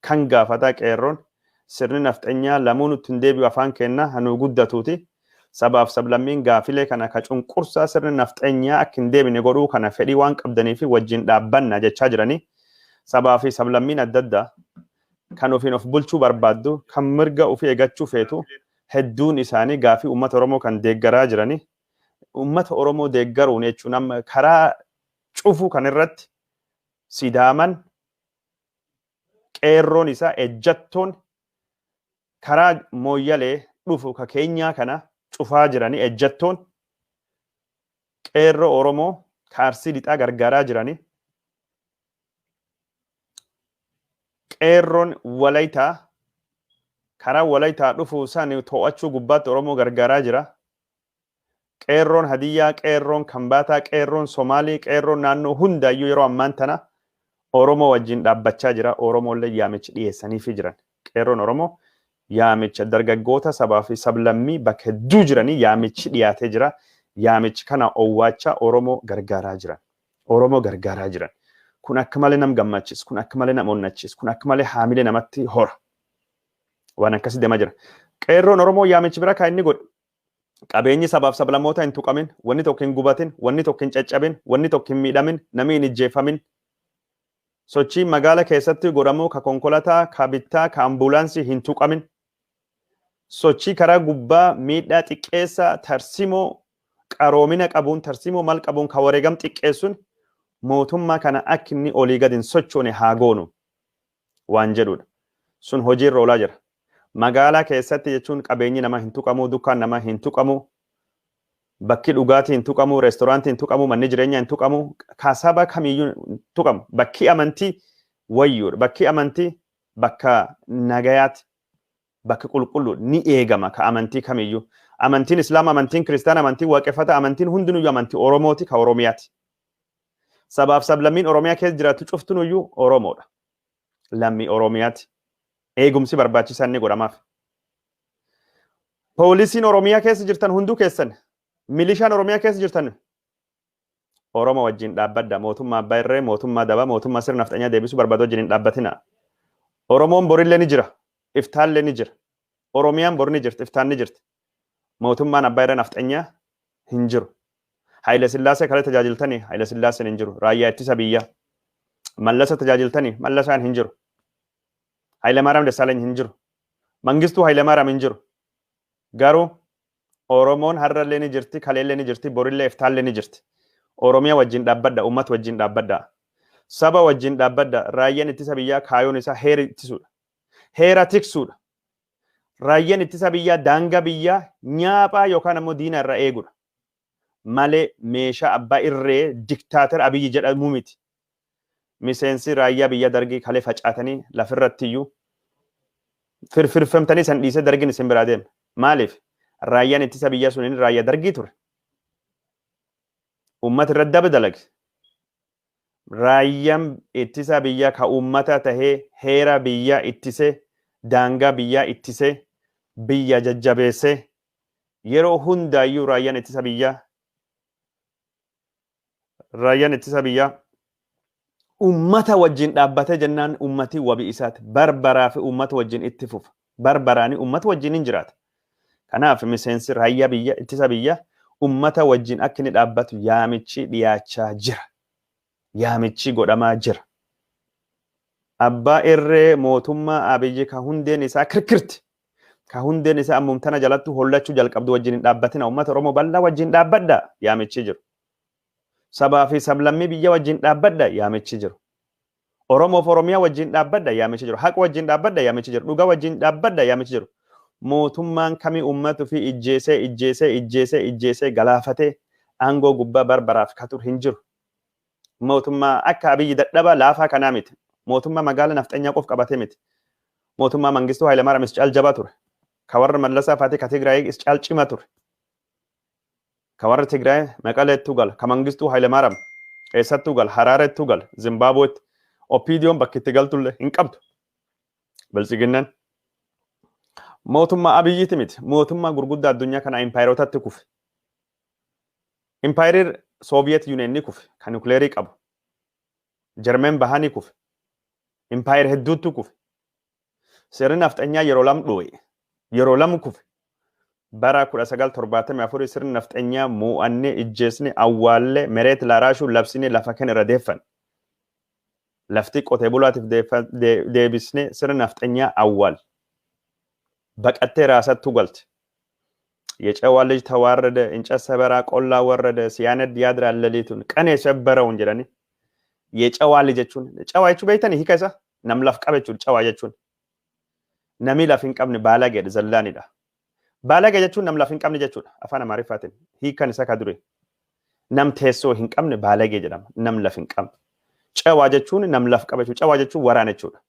Kan gaafataa qeerroon sirni nafxanyaa lamuu nutti hin deebi'u afaan keenna hanuu guddatuuti. Sabaaf sablammiin gaafilee kana ka cunqursaa sirni nafxanyaa akka hin deebine godhuu kana fedhii waan qabdanii fi wajjin dhaabbanna jechaa jiranii. Sabaa fi sablammiin adda addaa kan ofiin of bulchuu barbaaddu, kan mirga ofii eegachuu feetu hedduun isaanii gaafii uummata Oromoo kan deeggaraa jiranii. Uummata Oromoo deeggaruun jechuun amma karaa cufuu kan irratti Sidaaman qeerroon isaa ejjattoon karaa Mooyyalee dhufu ka keenyaa kana cufaa jiranii ejjattoon qeerroo Oromoo ka Arsii Lixaa gargaaraa jiranii. Qeerroon Walaytaa karaa Walaytaa dhufu san to'achuu gubbaatti Oromoo gargaaraa jira. Qeerroon Hadiyyaa, qeerroon Kambaataa, qeerroon Somaalii, qeerroon naannoo hundaayyuu yeroo ammaan tana Oromoo wajjin dhaabbachaa jira. Oromoollee yaamicha dhiyeessaniifii jiran. Qeerroon Oromoo yaamicha dargaggoota sabaa fi sablammii bakka hedduu jiranii yaamichi dhiyaatee jira. Yaamichi kana owwaachaa Oromoo gargaaraa jiran. Oromoo gargaaraa jiran. Kun akka malee nam gammachiisa. Kun akka malee nam onnachiisa. Kun akka malee haamilee namatti hora. Waan akkasii deemaa jira. Qeerroon Oromoo yaamichi bira kan inni godhe qabeenyi sabaaf sablammoota hin tuqamin, wanni tokko hin gubatin, wanni tokko hin caccabin, wanni tokko hin miidhamin, namni hin ijjeefamin. Sochiin magaala keessatti godhamu ka konkolataa, ka bittaa, ka ambulaansii hin tuqamin. Sochii karaa gubbaa miidhaa xiqqeessaa tarsimoo qaroomina qabuun, tarsimoo mal qabuun ka wareegam xiqqeessuun mootummaa kana akka inni olii gadi hin sochoone haa goonu waan jedhudha. Sun hojiirra oolaa jira. Magaalaa keessatti jechuun qabeenyi namaa hin tuqamu, dukkaan namaa hin tuqamu, bakki dhugaatii hin tuqamu, reestoraantii hin tuqamu, manni jireenyaa hin tuqamu, ka saba kamiyyuu hin tuqamu. Bakki amantii wayyuudha. Bakki amantii bakka nagayaati. Bakka qulqulluu ni eegama ka amantii kamiyyuu. Amantiin Islaama, amantiin Kiristaana, amantiin Waaqeffata, amantiin hundinuyyuu amantii Oromooti ka Oromiyaati. Sabaaf sablammiin Oromiyaa keessa jiraattu cuftunuyyuu Oromoodha. Lammii Oromiyaati. Eegumsi barbaachisaan ni godhamaaf. Poolisiin Oromiyaa keessa jirtan hunduu keessan, milishaan Oromiyaa keessa jirtan Oromoo wajjin dhaabbadha. Mootummaa abbaa irree, mootummaa dabaa, mootummaa sirna nafxanyaa deebisuu barbaadu wajjin hin dhaabbatina. Oromoon borillee ni jira. Iftaallee ni jira. Oromiyaan bor ni jirti, iftaan ni jirti. Mootummaan abbaa irree nafxanyaa hin jiru. Haayile Sillaasee kalee tajaajiltanii Haayile Sillaaseen hin jiru. Raayyaa ittisa biyyaa. Mallasa tajaajiltanii Mallasaan hin jiru. Haayilemaariyaam Dassaalany hin jiru. Mangistuu Haayilemaariyaam hin jiru. Garuu Oromoon har'allee ni jirti, kaleellee ni jirti, borillee iftaallee ni jirti. Oromiyaa wajjin dhaabbadha, uummata wajjin dhaabbadha. Saba wajjin dhaabbadha. Raayyaan ittisa biyyaa kaayoon isaa heera ittisuudha. Heera tiksuudha. Raayyaan ittisa biyyaa daangaa biyyaa nyaaphaa yookaan ammoo diina irraa eeguudha. Malee meeshaa abbaa irree diktaater Abiyyi jedhamu miti. Miseensi raayyaa biyya dargii kalee facaatanii lafirratti iyyuu firfirfamtanii san dhiisee dargiin isin biraa deema. Maaliif? Raayyaan ittisa biyyaa sun inni raayyaa dargii ture. Uummata irratti daba dalage. Raayyaan ittisa biyyaa ka uummata tahee heera biyyaa ittisee daangaa biyyaa ittisee biyya jajjabeessee yeroo hundaayyuu raayyaan ittisa biyyaa ummata wajjin dhaabbatee jennaan ummatii wabii isaati barbaraa fi ummata wajjin itti fufa, barbaraanii ummata wajjin hin jiraata. Kanaaf miseensi raayyaa biyya ittisa biyya ummata wajjin akka inni dhaabbatu yaamichi dhiyaachaa jira, yaamichi godhamaa jira. Abbaa irree mootummaa Abiyyi ka hundeen isaa kirkirti, ka hundeen isaa ammumtana jalattu hollachuu jalqabdu wajjin hin dhaabbatina. Ummata Oromoo bal'aa wajjin dhaabbadha yaamichi jiru. Sabaa fi sablammii biyya wajjin dhaabbadha yaamichi jiru. Oromoof Oromiyaa wajjin dhaabbadha yaamichi jiru. Haqa wajjin dhaabbadha yaamichi jiru. Dhugaa wajjin dhaabbadha yaamichi jiru. Mootummaan kamii uummatu fi ijjeesee, ijjeesee, ijjeesee, ijjeesee galaafatee aangoo gubbaa barbaraaf katur hin jiru. Mootummaa akka Abiyyi dadhabaa laafaa kanaa miti. Mootummaa magaala nafxanyaa qof qabatee miti. Mootummaa Mangistuu Hayilamaariyaam is caal jabaa ture. Ka warra Mallasaa faatee ka Tigraay is caal cima ture. Ka warra Tigraay Maqaleettuu gala. Ka Mangistuu Hayilamaariyaam eessattuu gala? Haraareettuu gala. Zimbaabuweetti. OPDOn bakki itti galtullee hin qabdu. Biltsiginnaan. Mootummaa Abiyyiiti miti. Mootummaa gurguddaa addunyaa kanaa impaayerotatti kufe. Impaayerri Soviet Union ni kufe. Kan nukleerii qabu. Jarmeen bahaa ni kufe. Impaayer hedduutu kufe. Sirni nafxanyaa yeroo lam dhuwe, yeroo lam kufe. Bara 1974 sirni nafxanyaa muu'annee, ijjeesne, awwaallee, mereet laraashuu labsine, lafa kan irra deeffan. Lafti qotee bulaatiif deebisne, sirni nafxanyaa awwaal. Baqattee raasattu galte. የጨዋ ልጅ ተዋረደ፣ እንጨት ሰበራ ቆላ ወረደ፣ ሲያነድ ያድራል ሌሊቱን ቀን የሰበረውን jedhani. የጨዋ ልጅ jechuun ጨዋ jechuu beektanii hiika isaa nam laf qabe jechuudha. ጨዋ jechuun nami laf hin qabne baalageedha, zallaanidha. Baalagee jechuun nam laf hin qabne jechuudha afaan Amaariffaatiin hiikan isa ka dure. Nam teessoo hin qabne baalagee jedhama, nam laf hin qabne. ጨዋ jechuun nam laf qaba jechuudha. ጨዋ jechuun waraana jechuudha.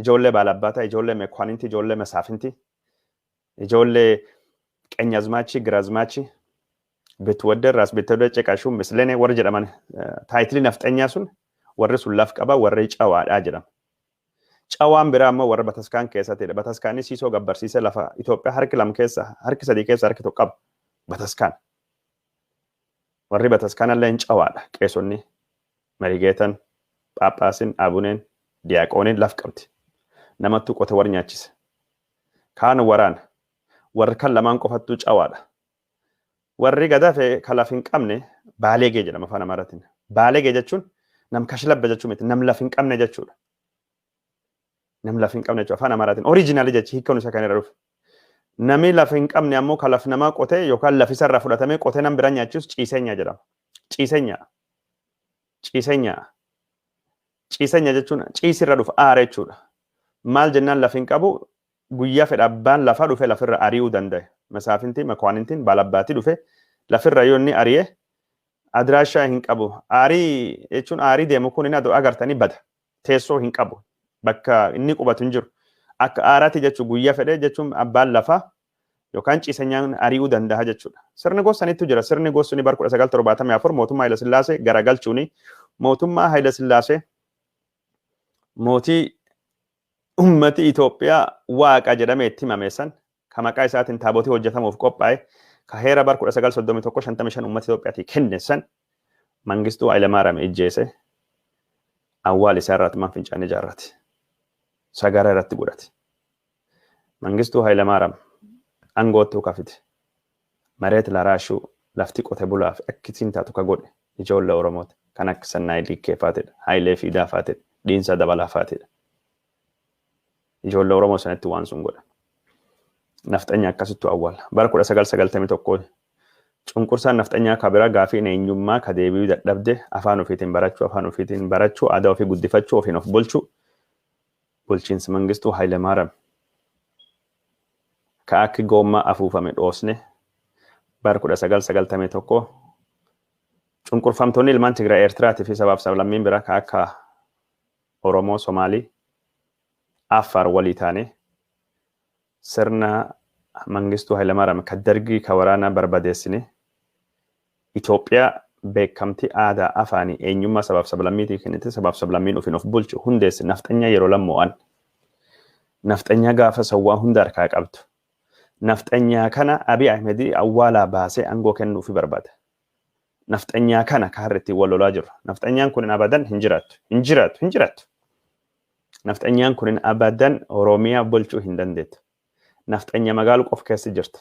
Ijoollee baalabbaataa, ijoollee mekwaaninti, ijoollee masaafinti, ijoollee ቀኛዝማች ግራዝማች bitwadder ras bitwadder ceqashuu mislene warri jedhaman taayitilii nafxanyaa sun, warri sun laf qaba, warri cawaadhaa jedhama. Cawaan biraa immoo warra bataskaan keessattidha. Bataskaanni siisoo gabbarsiisee lafa Itoophiyaa harki lama keessa, harki sadii keessa harki tokko qaba. Bataskaan. Warri bataskaanallee hin cawaadha. Qeesonni, marigeetan, phaaphaasiin, abuneen, diyaaqooniin laf qabdi. Namattuu qote warri nyaachise. Kaan waraana. Warri kan lamaan qofattuu cawaadha. Warri gadafe kan laf hin qabne baaleegee jedhama afaan Amaaraatiin. Baaleegee jechuun nam kashlabbe jechuu miti, nam laf hin qabne jechuudha. Nam laf hin qabne jechuudha afaan Amaaraatiin. Original jechi hiikkoon isa kan irra dhufe. Nami laf hin qabne ammoo kan laf namaa qotee yookaan laf isarraa fudhatamee qotee nam bira nyaachisu ciisenya jedhama. Ciisenya. Ciisenya. Ciisenya jechuun ciisirra dhufa, aara jechuudha. Maal jennaan laf hin qabu, guyyaa fedha abbaan lafaa dhufe lafirra ari'uu danda'e. Masaafinti, makwaanintiin, baalabbaatii dhufe lafirra yoo inni ari'e adiraashaa hin qabu. Aarii jechuun aarii deemu kun inni agartanii bada. Teessoo hin qabu. Bakka inni qubatu hin jiru. Akka aaraatti jechuun guyyaa fedhe jechuun abbaan lafaa yookaan ciisanyaan ari'uu danda'a jechuudha. Sirni gosaniitu jira. Sirni gosni bara 1974 mootummaa Haayila Sillaasee garagalchuuni mootummaa Haayila Sillaasee, mootii ummati Itoophiyaa waaqa jedhamee itti himame san, ka maqaa isaatiin taabotii hojjetamuuf qophaa'e, ka heera bara 1931 55 ummata Itoophiyaatii kenne san Mangistuu Hayilamaariyaam ijjeese, awwaal isaa irratti man fincaan ijaarrate. Sagara irratti godhate. Mangistuu Hayilamaariyaam aangoottuu kafite. Mareet laraashuu lafti qote bulaaf akkisiin taatu ka godhe ijoollee Oromooti. Kan akka Sannaayii Likkee faatedha. Hayilee Fiidaa faatedha. Dhiinsa Dabalaa faatedha. Ijoollee Oromoo sanatti waan sun godha. Nafxanya akkasittu awwaala. Bara 1991 cunqursaan nafxanyaa ka biraa gaafii eenyummaa ka deebi'uu dadhabde, afaan ofiitiin barachuu, afaan ofiitiin barachuu, aadaa ofii guddifachuu, ofiin of bulchuu, bulchiinsa Mangistuu Hayilamaariyaam ka akki goommaa afuufame dhoosne. Bara 1991 cunqurfamtoonni ilmaan Tigraay, Eertiraatii fi sabaaf sablammiin biraa ka akka Oromoo, Somaalii, Affaar walii taane sirna Mangistuu Hayilamaariyaam ka dargii ka waraanaa barbadeessine, Itoophiyaa beekamtii aadaa, afaanii, eenyummaa sabaaf sablammiitii kennite, sabaaf sablammiin ofiin of bulchu hundeesse. Nafxanyaa yeroo lammo'an. Nafxanyaa gaafa sawwaa hunda harkaa qabdu. Nafxanyaa kana Abiy Ahmed awwaalaa baasee aangoo kennuufi barbaada. Nafxanyaa kana ka har'a ittiin wal lolaa jiru. Nafxanyaan kun abadan hin jiraattu. Hin jiraattu. Hin jiraattu. Nafxanyaan kun abadan Oromiyaa bulchuu hin dandeettu. Nafxanya magaaluu qofa keessa jirtu.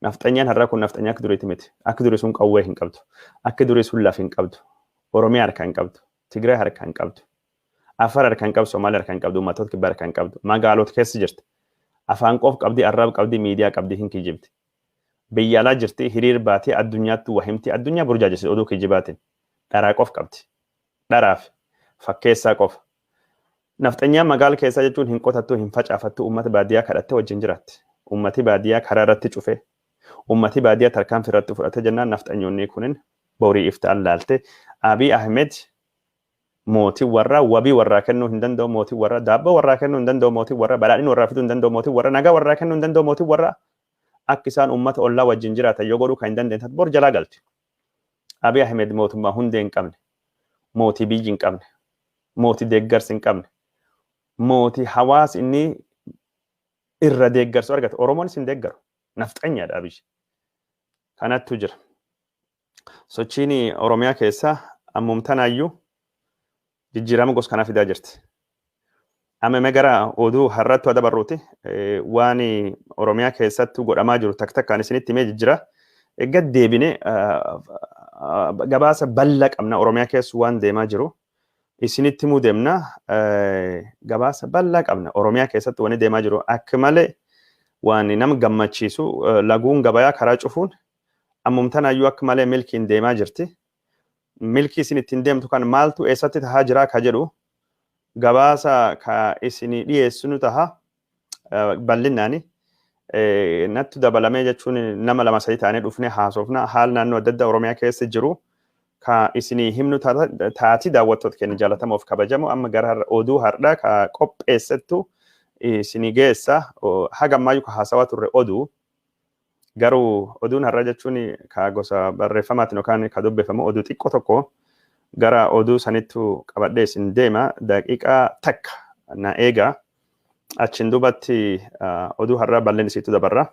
Nafxanyaan har'a kun nafxanyaa akka duriiti miti. Akka durii sun qawwee hin qabdu. Akka durii sun lafa hin qabdu. Oromiyaa harka hin qabdu. Tigraay harka hin qabdu. Afar harka hin qabdu. Somaaliyaa harka hin qabdu. Uummattoota kibbaa harka hin qabdu. Magaalota keessa jirti. Afaan qof qabdi, arraba qabdi, miidiyaa qabdi, hin kijibdi. Biyya alaa jirti, hiriir baatee addunyaatti wahimti, addunyaa burjaajessite oduu kijibaatiin. Dharaa qof qabdi. Dharaaf fakkeessaa qofa. Nafxanyaan magaala keessaa jechuun hin qotattu, hin facaafattu, uummata baadiyyaa kadhattee wajjin jiraatti. Uummati baadiyyaa karaa irratti cufee, uummati baadiyyaa tarkaanfii irratti fudhate jennaan nafxanyoonni kunin borii iftaan laalte Abiy Ahmed mootii warraa wabii warraa kennuu hin danda'u, mootii warraa daabboo warraa kennuu hin danda'u, mootii warraa badhaadhina warraa fiduu hin danda'u, mootii warraa nagaa warraa kennuu hin danda'u, mootii warraa akka isaan uummata ollaa wajjin jiraatan yoo godhuu kan hin dandeenye bor jalaa galti. Abiy Ahmed mootummaa hundee hin qabne, mootii biyyi hin qabne, mootii deeggarsi hin qabne, mootii hawaasi inni irra deeggarsu argate. Oromoonis hin deeggaru. Nafxanyaadha Abiy. Kanattu jira. Sochiin Oromiyaa keessa ammumtanaayyuu jijjiirama gosa kanaa fidaa jirti. Amma gara oduu har'attu dabarruuti. Waan Oromiyaa keessatti godhamaa jiru tak takkaan isinitti himee jira. Gad deebine gabaasa bal'aa qabna Oromiyaa keessa waan deemaa jiru. Isinitti himuu deemna. Gabaasa bal'aa qabna Oromiyaa keessatti wanni deemaa jiru akka malee waan nama gammachiisu laguun gabayaa karaa cufuun ammumtanaayyuu akka malee milkiin deemaa jirti. Milkii isin ittiin deemtu kan maaltu eessatti tahaa jira ka jedhu gabaasa ka isinii dhiyeessinu taha bal'innaani. Nattu dabalamee jechuun nama lama sadii ta'anii dhufnee haasofna haala naannoo adda addaa Oromiyaa keessa jiru ka isinii himnu taati daawwattoota keenya jaallatamoof kabajamu amma gara oduu har'aa ka qopheessettu isinii geessa haga ammaayyuu ka haasawaa turre oduu garuu oduun har'aa jechuun ka gosa barreeffamaatiin yookaan ka dubbifamu oduu xiqqoo tokko gara oduu sanittu qabadhee isin deema daqiiqaa takka na eega achiin duubatti oduu har'aa bal'een isiitu dabarra.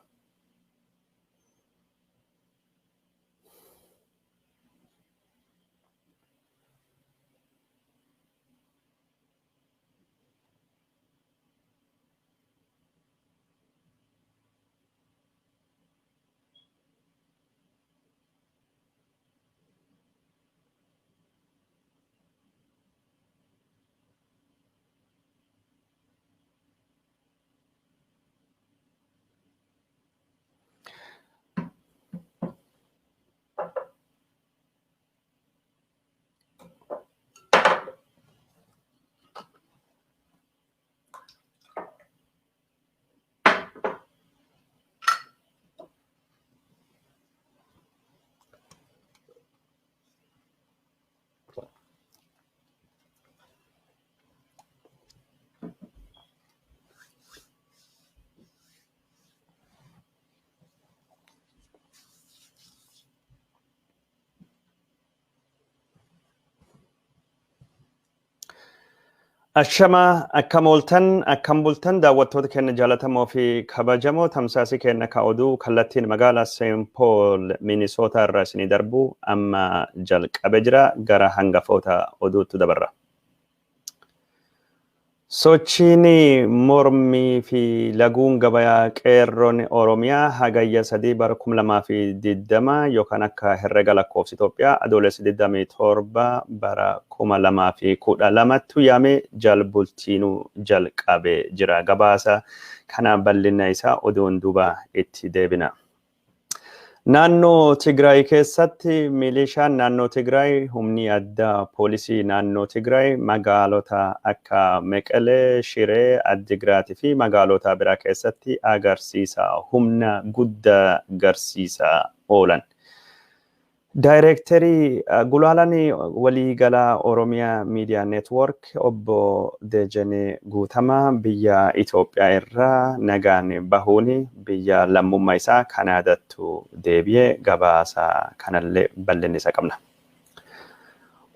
Ashama akkam ooltan akkam bultan daawwattoota keenya jaallatamoo fi kabajamoo tamsaasii keenya ka oduu kallattiin magaalaa Seent Pool Minisootaa irraa isinii darbu amma jalqabe jira gara hangafoota oduutti dabarra. Sochiin mormii fi laguun gabayaa qeerroon Oromiyaa hagayya 3 bara 2020 yookaan akka herrega lakkoofsa Itoophiyaa adoolessa 27 bara 2012tti yaame jalbultiinuu jalqabee jira. Gabaasa kana bal'ina isaa oduun duuba itti deebina. Naannoo Tigraay keessatti milishaan naannoo Tigraay humni addaa poolisii naannoo Tigraay magaalota akka Meqelee, Shiree, Addigraatii fi magaalota biraa keessatti agarsiisa humna guddaa agarsiisaa oolan. Daayireektarii gulaalaan waliigalaa Oromiyaa Miidiyaa Neetwoork obbo Dejenee Guutamaa biyya Itoophiyaa irraa nagaan bahuun biyya lammummaa isaa Kanaadaatti deebi'ee gabaasa kanallee bal'inni isa qabna.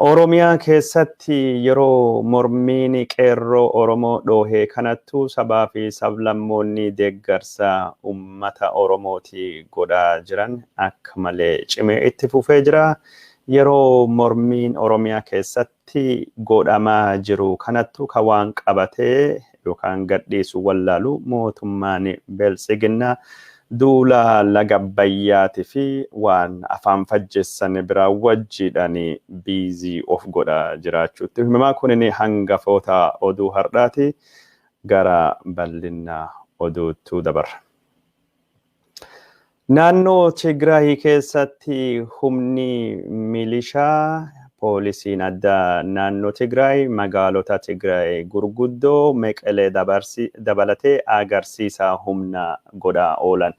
Oromiyaa keessatti yeroo mormiin qeerroo Oromoo dhoohee kanattu sabaa fi sablammoonni deeggarsa uummata Oromooti godhaa jiran akka malee cimee itti fufee jira. Yeroo mormiin Oromiyaa keessatti godhamaa jiru kanattu ka waan qabatee yookaan gadhiisu wallaalu mootummaan Biltsiginnaa duula laga Abbayyaatii fi waan afaan fajjeessan biraa wajjiidhaan biizii of godhaa jiraachuutti himamaa. Kunin hangafoota oduu har'aati. Gara bal'ina oduutti dabarra. Naannoo Tigraay keessatti humni milishaa poolisiin addaa naannoo Tigraay magaalota Tigraay gurguddoo Meqelee dabalatee agarsiisa humna godhaa oolan.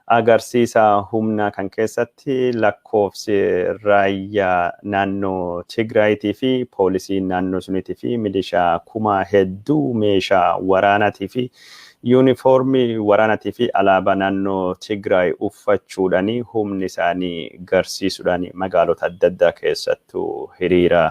Agarsiisa humna kan keessatti lakkoofsi raayyaa naannoo Tigraayitii fi poolisiin naannoo suniitii fi milishaa kuma hedduu meeshaa waraanaatii fi yuunifoormii waraanaatii fi alaabaa naannoo Tigraay uffachuudhaan humni isaanii garsiisuudhaan magaalota adda addaa keessattuu hiriira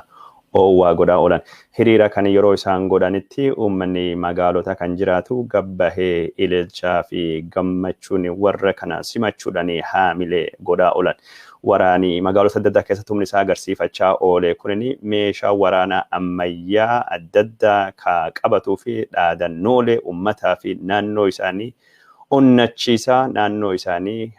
oowwaa godhaa oolan. Hiriira kan yeroo isaan godhanitti uummanni magaalota kan jiraatu gabbahee ililchaa fi gammachuun warra kana simachuudhaan haamilee godhaa oolan. Waraani magaalota adda addaa keessatti humni isaa agarsiifachaa oole kunin meeshaa waraanaa ammayyaa adda addaa ka qabatuu fi dhaadannoolee uummataa fi naannoo isaanii onnachiisaa naannoo isaanii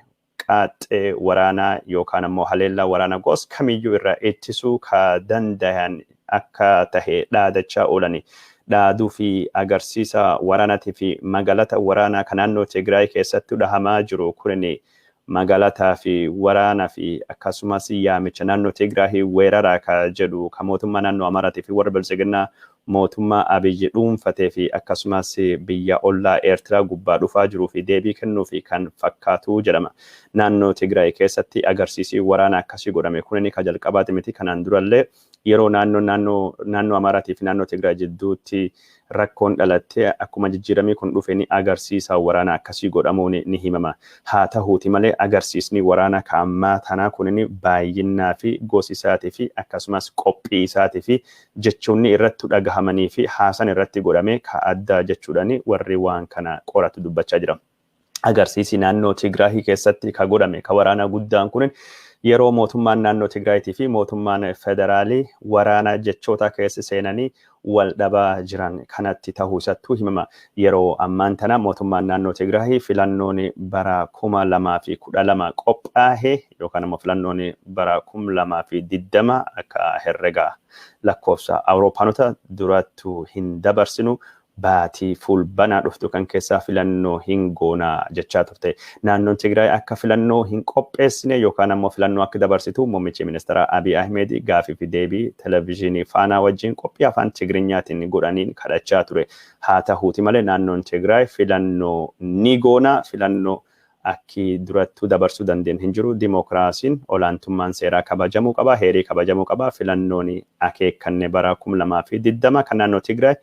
qaaxxee waraanaa yookaan ammoo haleellaa waraanaa gosa kamiyyuu irraa ittisuu ka danda'an akka tahe dhaadachaa oolani. Dhaaduu fi agarsiisa waraanaatii fi magaalota waraanaa kan naannoo Tigraay keessatti dhahamaa jiru kunin magaalotaa fi waraanaa fi akkasumas yaamicha naannoo Tigraay weeraraa ka jedhu ka mootummaa naannoo Amaaraatii fi warra Biltsiginnaa mootummaa Abiyyi dhuunfatee fi akkasumas biyya ollaa Eertiraa gubbaa dhufaa jiruu fi deebii kennuu fi kan fakkaatu jedhama. Naannoo Tigraay keessatti agarsiisii waraana akkasii godhame kunin ka jalqabaati miti. Kanaan durallee yeroo naannoo Amaaraatii fi naannoo Tigraay jidduutti rakkoon dhalattee akkuma jijjiiramii kun dhufe ni agarsiisa waraana akkasii godhamuun ni himama. Haa ta'uuti malee agarsiisni waraana ka ammaa tanaa kunin baay'innaa fi gosi isaatii fi akkasumas qophii isaatii fi jechoonni irratti dhagahamanii fi haasan irratti godhame ka addaa jechuudhaan warri waan kana qoratu dubbachaa jira. Agarsiisi naannoo Tigraay keessatti ka godhame ka waraana guddaan kunin yeroo mootummaan naannoo Tigraayitii fi mootummaan federaalii waraana jechoota keessa seenanii wal dhabaa jiran kanatti ta'uu isattuu himama. Yeroo ammaan tana mootummaan naannoo Tigraay filannoon bara 2012 qophaa'e yookaan immoo filannoon bara 2020 akka herrega lakkoofsa Awuroopaanota durattuu hin dabarsinu baatii fulbanaa dhuftu kan keessaa filannoo hin goonaa jechaa turte. Naannoon Tigraay akka filannoo hin qopheessine yookaan ammoo filannoo akka dabarsitu muummichi ministeera Abiy Ahmed gaafii fi deebii televezyiinii Faanaa wajjin qophii afaan Tigrinyaatiin godhaniin kadhachaa ture. Haa ta'uuti malee naannoon Tigraay filannoo ni goonaa, filannoo akki durattuu dabarsuu dandeenyu hin jiru. Dimookiraasiin olaantummaan seeraa kabajamuu qaba, heerii kabajamuu qaba. Filannoon akeekkanne bara 2020 kan naannoo Tigraay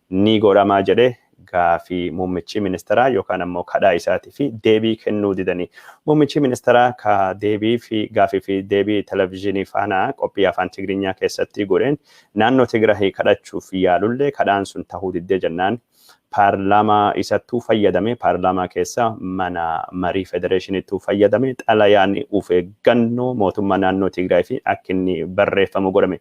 ni godhamaa jedhee gaafii muummichi ministeeraa yookaan ammoo kadhaa isaatii fi deebii kennuu didanii. Muummichi ministeeraa ka deebii fi gaafii fi deebii televezyiinii Faanaa qophii afaan Tigrinyaa keessatti godheen naannoo Tigraay kadhachuuf yaalullee kadhaan sun tahuu diddee jennaan paarlaamaa isattuu fayyadame, paarlaamaa keessa mana marii federeeshiniittuu fayyadame xalayaan of eeggannoo mootummaa naannoo Tigraay fi akka inni barreeffamu godhame.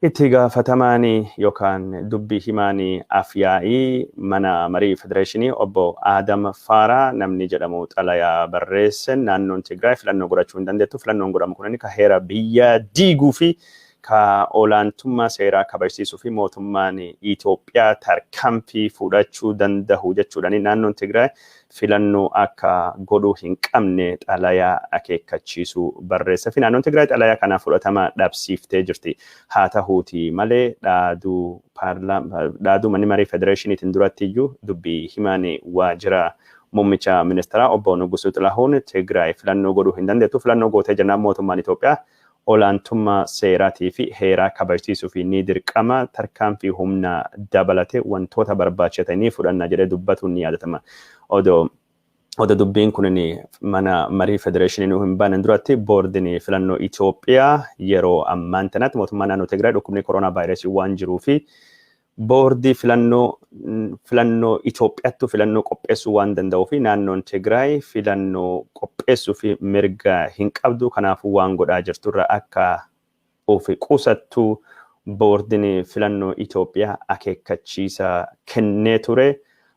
Itti gaafatamaan yookaan dubbii himaan afyaa'ii mana marii federeeshinii obbo Adam Faaraa namni jedhamu xalayaa barreesse naannoon Tigraay filannoo godhachuu hin dandeettu. Filannoon godhamu kunin ka heera biyya diiguu fi ka olaantummaa seeraa kabajsiisuu fi mootummaan Itoophiyaa tarkaanfii fudhachuu danda'u jechuudhaan naannoon Tigraay filannoo akka godhuu hin qabne xalayaa akeekkachiisuu barreesse fi naannoon Tigraay xalayaa kana fudhatama dhabsiiftee jirti. Haa ta'uuti malee dhaaduu manni marii federeeshiniitiin duratti iyyuu dubbii himaan waajjira muummicha ministeeraa obbo Nugusuu Xilahuun Tigraay filannoo godhuu hin dandeettu. Filannoo gootee jennaan mootummaan Itoophiyaa olaantummaa seeraatii fi heeraa kabajsiisuu fi ni dirqama tarkaanfii humna dabalatee wantoota barbaachisanii fudhanna jedhee dubbatuun ni yaadatama. Odoo dubbiin kun mana marii federeeshinii nu hin baane duratti boordiin filannoo Itoophiyaa yeroo ammaan tanatti mootummaa naannoo Tigraay dhukkubni koronaa vaayirasii waan jiruu fi boordii filannoo Itoophiyaattu filannoo qopheessuu waan danda'uu fi naannoon Tigraay filannoo qopheessuu fi mirga hin qabdu. Kanaafuu waan godhaa jirturra akka of qusattu boordiin filannoo Itoophiyaa akeekkachiisa kennee ture.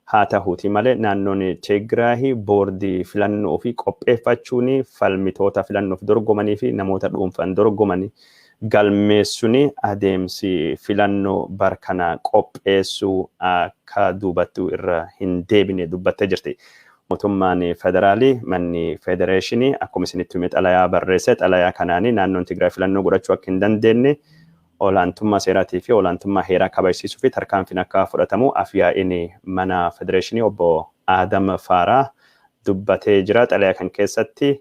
Haa ta'uuti malee naannoon Tigraay boordii filannoo fi qopheeffachuun falmitoota filannoof dorgomanii fi namoota dhuunfaan dorgomanii galmeessuun adeemsi filannoo barkana qopheessuu akka duubattu irra hin deebine dubbattee jirti. Mootummaan federaalii manni federeeshinii akkuma isinitti hime xalayaa barreesse xalayaa kanaanii naannoon Tigraay filannoo godhachuu akka hin dandeenye olaantummaa seeraatii fi olaantummaa heeraa kabajsiisuu fi tarkaanfiin akka fudhatamu afyaa'iin mana federeeshinii obbo Adam Faaraa dubbatee jira. Xalayaa kan keessatti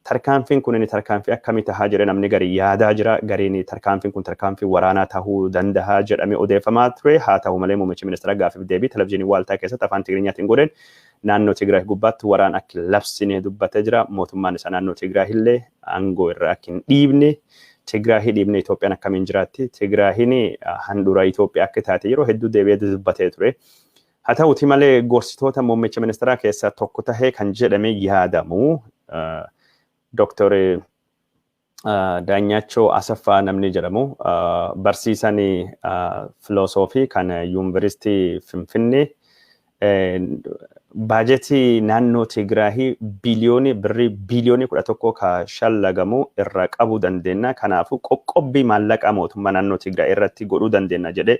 tarkaanfiin kun tarkaanfii akkamii tahaa jedhe namni garii yaadaa jira. Gariin tarkaanfiin kun tarkaanfii waraanaa tahuu danda'a jedhamee odeeffamaa ture. Haa ta'u malee muummichi ministeera gaafiif deebii televezyiinii Waaltaa keessatti afaan Tigrinyaatiin godheen naannoo Tigraay gubbaatti waraan akka labsine dubbatee jira. Mootummaan isaa naannoo Tigraay illee aangoo irraa akka hin dhiibne Tigraahii dhiibne Itoophiyaan akkamiin jiraatti? Tigraahiin handhuura Itoophiyaa akka taate yeroo hedduu deebi'ee dubbatee ture. Haa ta'uti malee gorsitoota muummicha ministeeraa keessaa tokko tahee kan jedhame yaadamu Dooktor Daanyaachoo Asaffaa namni jedhamu barsiisaan filosoofii kan Yuunivarsiitii Finfinnee baajetii naannoo Tigraahii biliyoonii birrii biliyoonii 11 ka shallagamu irraa qabuu dandeenya. Kanaafuu qoqqobbii maallaqaa mootummaa naannoo Tigraay irratti godhuu dandeenya jedhee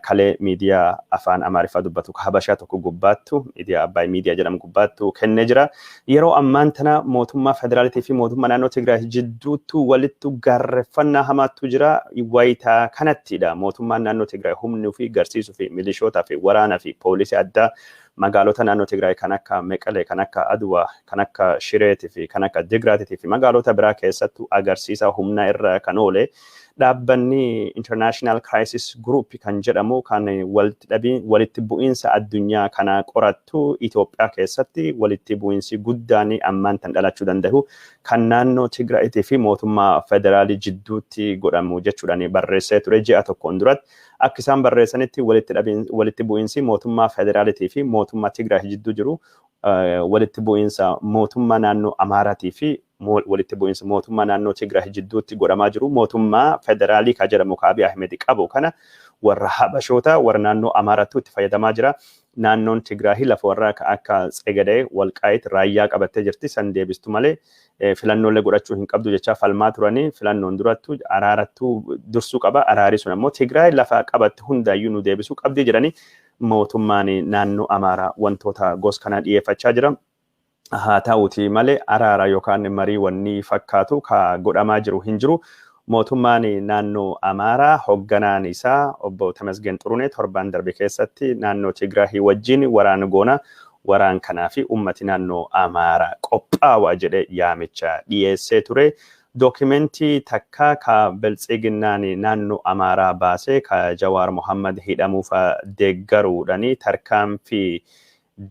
kalee miidiyaa afaan Amaariffaa dubbatu Habashaa tokko gubbaattu, miidiyaa Abbaay Miidiyaa jedhamu gubbaattu kennee jira. Yeroo ammaan tana mootummaa federaalitii fi mootummaa naannoo Tigraay jidduuttu walittu gaarreffannaa hamaattu jira. Wayitaa kanattidha mootummaan naannoo Tigraay humni fi garsiisuu fi milishootaa fi waraanaa fi poolisii addaa magaalota naannoo Tigraay kan akka Meqalee, kan akka Aduwaa, kan akka Shireetii fi kan akka Digraatitii fi magaalota biraa keessattuu agarsiisa humna irra kan oole. Dhaabbanni International Crisis Group kan jedhamu kan walitti bu'iinsa addunyaa kana qorattu Itoophiyaa keessatti walitti bu'iinsi guddaan ammaan tan dhalachuu danda'u kan naannoo Tigraayitii fi mootummaa federaalii jidduutti godhamu jechuudhaan barreessee ture ji'a tokkoon duratti. Akka isaan barreessanitti walitti bu'iinsi mootummaa federaalitii fi mootummaa Tigraay jidduu jiru walitti bu'iinsa mootummaa naannoo Amaaraatii fi walitti bu'iinsa mootummaa naannoo Tigraay jidduutti godhamaa jiru mootummaa federaalii kan jedhamu ka Abiy Ahmed qabu kana warra Habashoota warra naannoo Amaaraatu itti fayyadamaa jira. Naannoon Tigraay lafa warra akka Tsegadee, Walqaayit, Raayyaa qabattee jirti. San deebistu malee filannoolee godhachuu hin qabdu jechaa falmaa turanii filannoon durattu araarattuu dursuu qaba. Araari sun ammoo Tigraay lafa qabatte hundaayyuu nu deebisuu qabdi jedhanii mootummaan naannoo Amaaraa wantoota gos kana dhiyeeffachaa jira. Haa ta'uti malee araara yookaan marii wanni fakkaatu ka godhamaa jiru hin jiru. Mootummaan naannoo Amaaraa hoogganaan isaa obbo Tamasgen Xurunee torban darbe keessatti naannoo Tigraahii wajjin waraana goona. Waraan kanaa fi ummati naannoo Amaaraa qophaawaa jedhee yaamicha dhiyeessee ture. Dookimentii takka ka Biltsiginnaan naannoo Amaaraa baasee ka Jawaar Mohammad hidhamuuf deeggaruudhaan tarkaanfii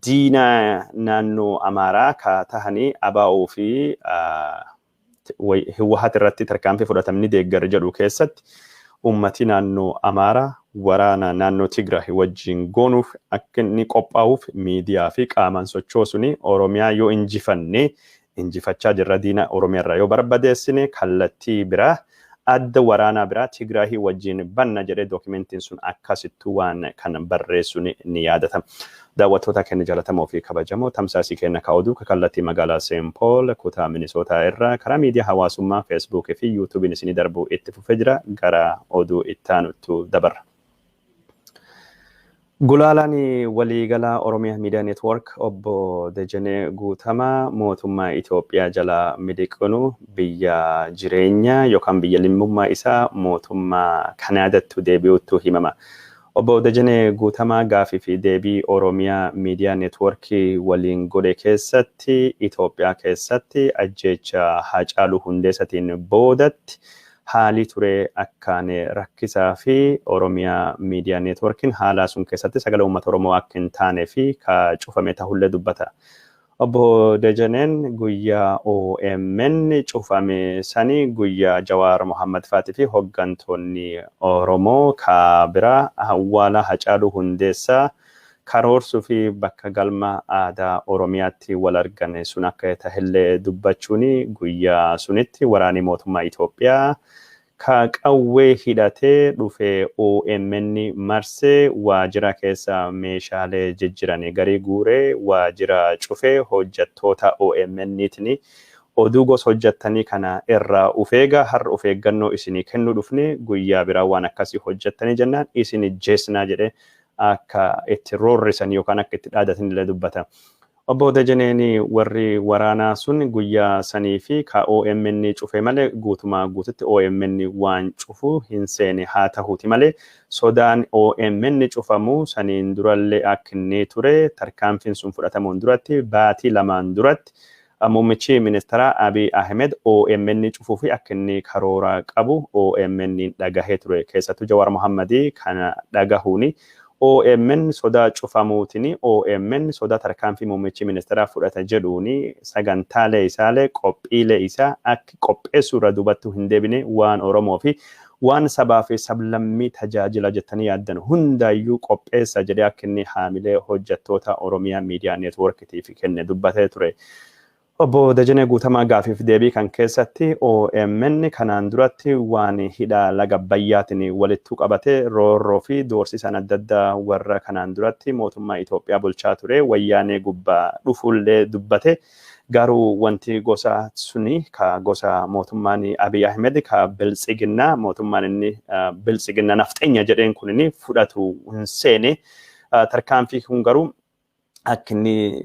diinaa naannoo Amaaraa ka tahanii ABO fi Hiwwahat irratti tarkaanfii fudhatamni deeggar jedhu keessatti ummati naannoo Amaaraa waraana naannoo Tigraay wajjin goonuuf akka inni qophaa'uuf miidiyaa fi qaamaan sochoosuun Oromiyaa yoo injifanne injifachaa jirra diina Oromiyaa irraa yoo barbadeessine kallattii biraa adda waraanaa biraa Tigraahii wajjin banna jedhee dookimentiin sun akkasittuu waan kan barreessuun ni yaadatama. Daawwattoota keenya jaallatamoo fi kabajamoo tamsaasii keenya ka oduu kallattii magaalaa Seent Pool kutaa Minisootaa irraa karaa miidiyaa hawaasummaa Feesbuukii fi Yuutuubiin isinii darbuu itti fufee jira. Gara oduu itti aanutti dabarra. Gulaalaan waliigalaa Oromiyaa Miidiyaa Neetwoork obbo Dejenee Guutamaa mootummaa Itoophiyaa jalaa miliqunu biyya jireenyaa yookaan biyya limmummaa isaa mootummaa Kanaadaatti deebi'utu himama. Obbo Dejenee Guutamaa gaafii fi deebii Oromiyaa Miidiyaa Neetwoorkii waliin godhe keessatti Itoophiyaa keessatti ajjeecha Haacaaluu Hundeessatiin boodatti haali ture akkaan rakkisaa fi Oromiyaa Miidiyaa Neetwoorkiin haala sun keessatti sagalee uummata Oromoo akka hin taane fi ka cufame ta'ullee dubbata. Obbo Dejeneen guyyaa OMN cufame sani guyyaa Jawaar Mohammad Faatii fi hooggantoonni Oromoo ka biraa awwaala Haacaaluu Hundeessaa karoorsuu fi bakka galma aadaa Oromiyaatti wal argan sun akka tahillee dubbachuun guyyaa sunitti waraanni mootummaa Itoophiyaa ka qawwee hidhatee dhufee OMN marsee waajjira keessa meeshaalee jijjiran garii guuree waajjira cufee hojjettoota OMN'tiin oduu gosa hojjettanii kana irraa ufeega har'a of eeggannoo isinii kennuu dhufne guyyaa biraa waan akkasii hojjettanii jennaan isin jeesnaa jedhee akka itti roorrisan yookaan akka itti dhaadatan illee dubbata. Obbo Dejeneen warri waraanaa sun guyyaa sanii fi ka OMN cufe malee guutumaa guututti OMN waan cufu hin seene haa ta'uuti malee sodaan OMN cufamu saniin durallee akka inni ture tarkaanfiin sun fudhatamuun duratti baatii lamaan duratti muummichi ministeeraa Abiy Ahmed OMN cufuu fi akka inni karoora qabu OMN dhagahee ture. Keessattuu Jawaar Mohammadii kana dhagahuuni OMN sodaa cufamuutiin, OMN sodaa tarkaanfii muummichi ministeeraa fudhata jedhuuni sagantaalee isaalee qophiilee isaa akka qopheessuu irra duubattuu hin deebine, waan Oromoo fi waan sabaa fi sablammii tajaajila jettanii yaaddan hundaayyuu qopheessa jedhee akka inni haamilee hojjettoota Oromiyaa Miidiyaa Neetwoorkitiif kenne dubbatee ture. Obbo Dajanee Guutamaa gaafiif deebii kan keessatti OMN kanaan duratti waan hidha laga Abbayyaatiin walittuu qabate, roorroo fi doorsisaan adda addaa warra kanaan duratti mootummaa Itoophiyaa bulchaa ture wayyaanee gubbaa dhufullee dubbate. Garuu wanti gosa suni ka gosa mootummaan Abiy Ahmed ka biltsiginnaa, mootummaan inni biltsiginnaa nafxeenya jedheen kunini fudhatu hin seene. Tarkaanfii kun garuu akka inni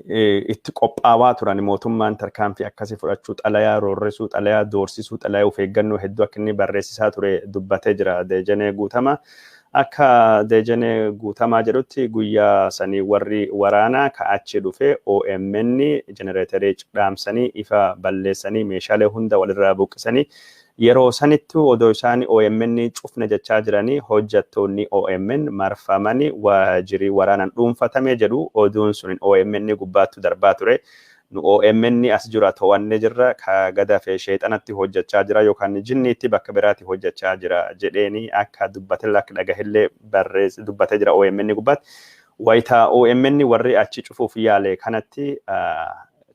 itti qophaawaa turan, mootummaan tarkaanfii akkasii fudhachuu, xalayaa roorrisuu, xalayaa doorsisuu, xalayaa of eeggannoo hedduu akka inni barreessisaa ture dubbatee jira Deejanee Guutamaa. Akka Deejanee Guutamaa jedhutti guyyaa sanii warri waraanaa ka achi dhufe OMN jenereeterii dhaamsanii, ifa balleessanii, meeshaalee hunda walirraa buqqisanii, yeroo sanittu odoo isaan OMN cufne jechaa jiranii hojjettoonni OMN marfamanii waajirii waraanaan dhuunfatame jedhu. Oduun sun OMN gubbaattu darbaa ture. Nu OMN as jira to'annee jirra, ka gadafe sheexanatti hojjechaa jira yookaan jinniitti bakka biraatti hojjechaa jira jedheeni akka dubbatee akka dhagahillee barreesse dubbatee jira OMN gubbaatti. Wayitaa OMN warri achi cufuuf yaale kanatti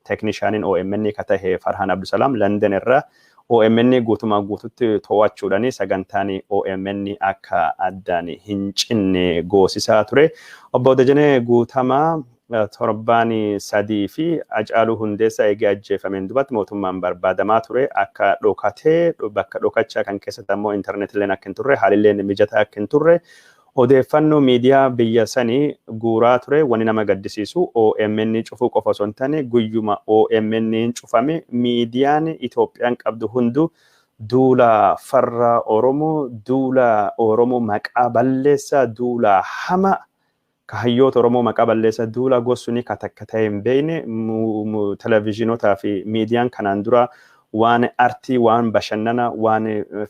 teeknishaaniin OMN ka tahe Farhaan Abdusalaam London irraa OMN guutumaa guututti to'achuudhaan sagantaan OMN akka addaan hin cinne goosisaa ture. Obbo Dajanee Guutamaa torbaan 3 fi Hacaaluu Hundeessaa eegee ajjeefameen duubatti mootummaan barbaadamaa ture, akka dhokatee bakka dhokachaa kan keessatti ammoo intarneetilleen akka hin turre, haalilleen mijataa akka hin turre odeeffannoo miidiyaa biyya sanii guuraa ture. Wanni nama gaddisiisu OMN cufuu qofa osoo hin taane, guyyuma OMN cufame miidiyaan Itoophiyaan qabdu hundu duula farra Oromoo, duula Oromoo maqaa balleessaa, duula hama ka hayyoota Oromoo maqaa balleessaa, duula gosuni ka takka ta'e hin beekne. Televizyiinotaa fi miidiyaan kanaan dura waan artii, waan bashannana, waan